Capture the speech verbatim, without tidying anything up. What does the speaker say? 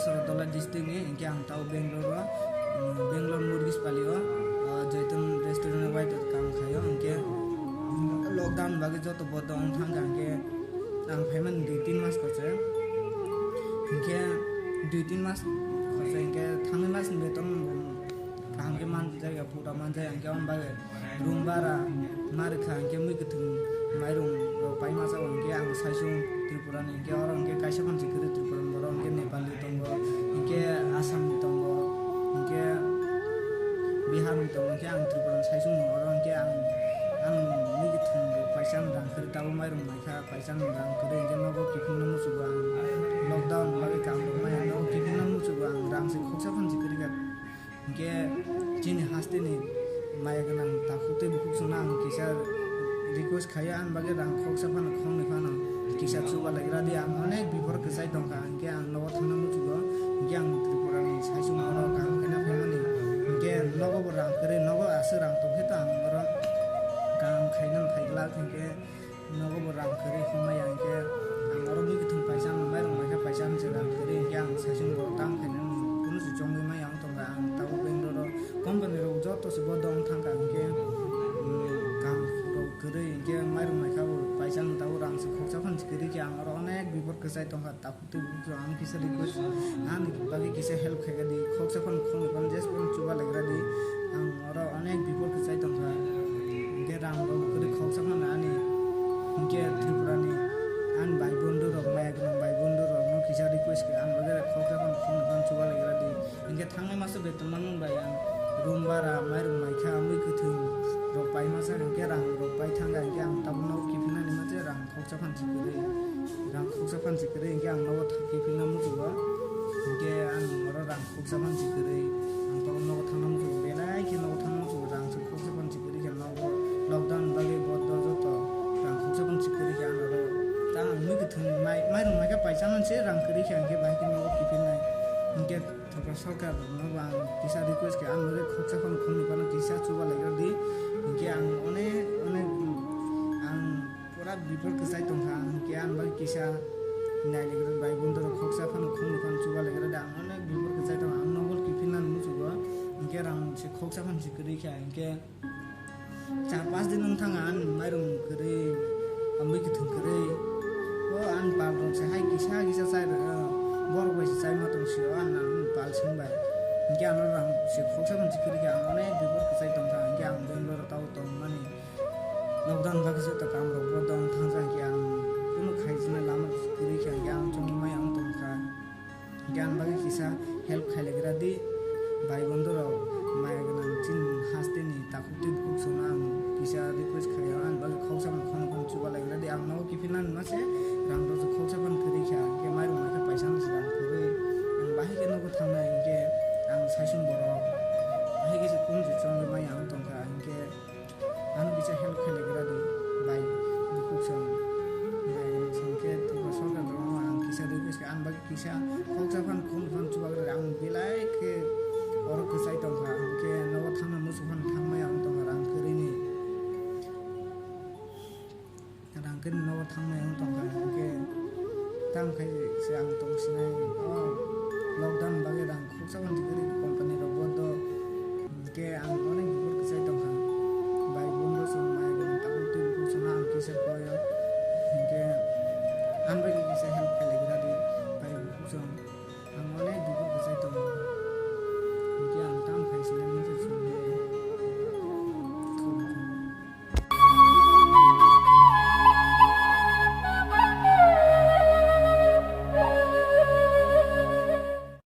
Saradola district ni, hinkhe ang tao Bangalore o, um, Bangalore Murgis Pali o, uh, Jaitum restaurant o waiter kam khaio, hinkhe lockdown bagwi joto bodo wng thangkha, hinkhe ang phaimani dui tin mas khorsa, hinkhe dui tin mas khorsa, hinkhe thangwi mas ni beton kaham khe man jaya. Pura manjak, hinkhe aboni bagwi room bara ma rwkha, hinkhe mui kwthwng mairung rok pai masa o, hinkhe ang saisung Tripura ni, hinkhe oro hinkhe kaisa phan se kwrwi Tripura ni borok, hinkhe Nepali tongo, hinkhe Assam ni tongo, hinkhe Bihar ni tongo, hinkhe ang Tripura ni saisung tongo, oro hinkhe ang, ang mui kwthwng rok paisa rang kwrwi, tabuk mairung maikha paisa rang kwrwi, hinkhe nogo kiphilna muchugo ang, lockdown bagwi kam rok maya, nogo kiphilna muchugo ang, rang se khoksa phan se kwrwi kha. Hinkhe chini haste ni maya gwnang takhuk tei bukhuk chwngno ang kisa request khaio, ani bagwi rang khoksa phano khoknwi phano kisa chuba laigra di, ang onek biphor kwchai tongkha, hinkhe ang nogo thangna muchugo, hinkhe ang Tripura ni saisung oro kaham khaina phaimani, hinkhe nogo bo rang kwrwi, nogo aswk rang tongkhe to ang oro kaham khaina phai glak, hinkhe nogo bo rang kwrwi hwnmaya, hinkhe ang oro mui kwthwng paisa, mairung maikha paisa hinwi se rang kwrwi, hinkhe ang saisung borok tang khainani kunu se chongwi maya wng tongkha. Ang tabuk Bangalore o company rok joto se bodo wng thangkha, hinkhe, um, kaham rok kwrwi, hinkhe mairung maikha bo paisa no tabuk rang se khoksa phan se kwrwi khe ang oro onek biphor kwchai tongkha. Tei bukhuk rok ang kisa request, ani bagwi kisa help khaika di, khoksa phano khoknwi phano just phano chuba laigra di, ang oro onek biphor kwchai tongkha, hinkhe rang rok kwrwi khoksa phano ani, hinkhe Tripura ni ani bai bondhu rok, maya gwnang bai bondhu rok no kisa request khe ani bagwi khoksa phano khoknwi phano chuba laigra di, hinkhe thangnai maso beton manmani bai ang room bara mairung maikha, mui kwthwng rok pai masa, hinkhe rang rok pai thangkha, hinkhe ang tabuk nogo kiphilnani mase rang khoksa phan se kwrwi, rang khoksa phan se kwrwi, hinkhe ang nogo thang kiphilna muchugo, hinkhe ang oro rang khoksa phan se kwrwi, ang tabuk nogo thangna muchugo, belai khe nogo thangna muchugo, rang se khoksa phan se kwrwi khe nogo lockdown bagwi bodo joto rang khoksa phan se kwrwi khe ang oro ta ang mui kwthwng mai, mairung maikha paisa manse rang kwrwi khe, hinkhe bahai khe nogo kiphilnai, hinkhe Tripura sorkar rokno bo ang kisa request khe, ang bagwi khoksa phano khoknwi phano kisa chuba laigra di, hinkhe ang onek onek ang pura biphor kwchai tongkha, hinkhe ang bagwi kisa nai laigra di, bai bondhu rok khoksa phano khoknwi phano chuba laigra di, ang onek biphor kwchai tongkha, ang nogo kiphilnani muchugo, hinkhe rang se khoksa phano se kwrwi kha, hinkhe Char pas din wng thang ang mairung kwrwi, amui kwthwng kwrwi. O ang pal rok se hai kisa kisa chai rw, borok bai se chai ma tong sio, ang nang pal sing bai. Hinkhe ano rang se khoksa phan se kwrwi khe ang onek biphor kwchai tong kha, hinkhe ang Bangalore o tao tong mani. Lockdown bagwi joto kam rok bo dong thang jang khe ang kunu khaijina lama kwrwi khe hinkhe ang chongwi mai ang tong kha. Hinkhe ang bagwi kisa help khailaigra di, bai bondhu rok, maya gwnang chini haste ni takhuk tei bukhuk chwngno ang kisa request khaio, ang bagwi khoksa phano khoknwi phano chuba laigra di, ang nogo kiphilnani mase rang rok khoksa phano kwrwi kha, hinkhe mairung maikha paisa no se rang kwrwi, ang bahai khe nogo thangnai, hinkhe ang saisung borok bahai khe se kung se chongwi maya ang tongkha, hinkhe Ano kisa help khailaigra di, bai, bukhuk song. Bai, song khe Tripura sorkar rokno ang kisa request khe, ang bagwi kisa khoksa phano khum phano chubagra di, ang belai khe oro kwchai tongkha, hinkhe nogo thangna muchung phano thangmaya wng tongkha, rang kwrwini. Rang kwrwini nogo thangmaya wng tongkha, hinkhe tamo khai se ang tong sinai, o lockdown bagwi rang khoksa phano kwrwi company rok bo do. Hinkhe ang onek biphor kwchai tongkha. Bai bondhu chwng mai gwnang tabuk twi bukhuk chwngno ang kisa koyo. Hinkhe ang bai kisa help khailai.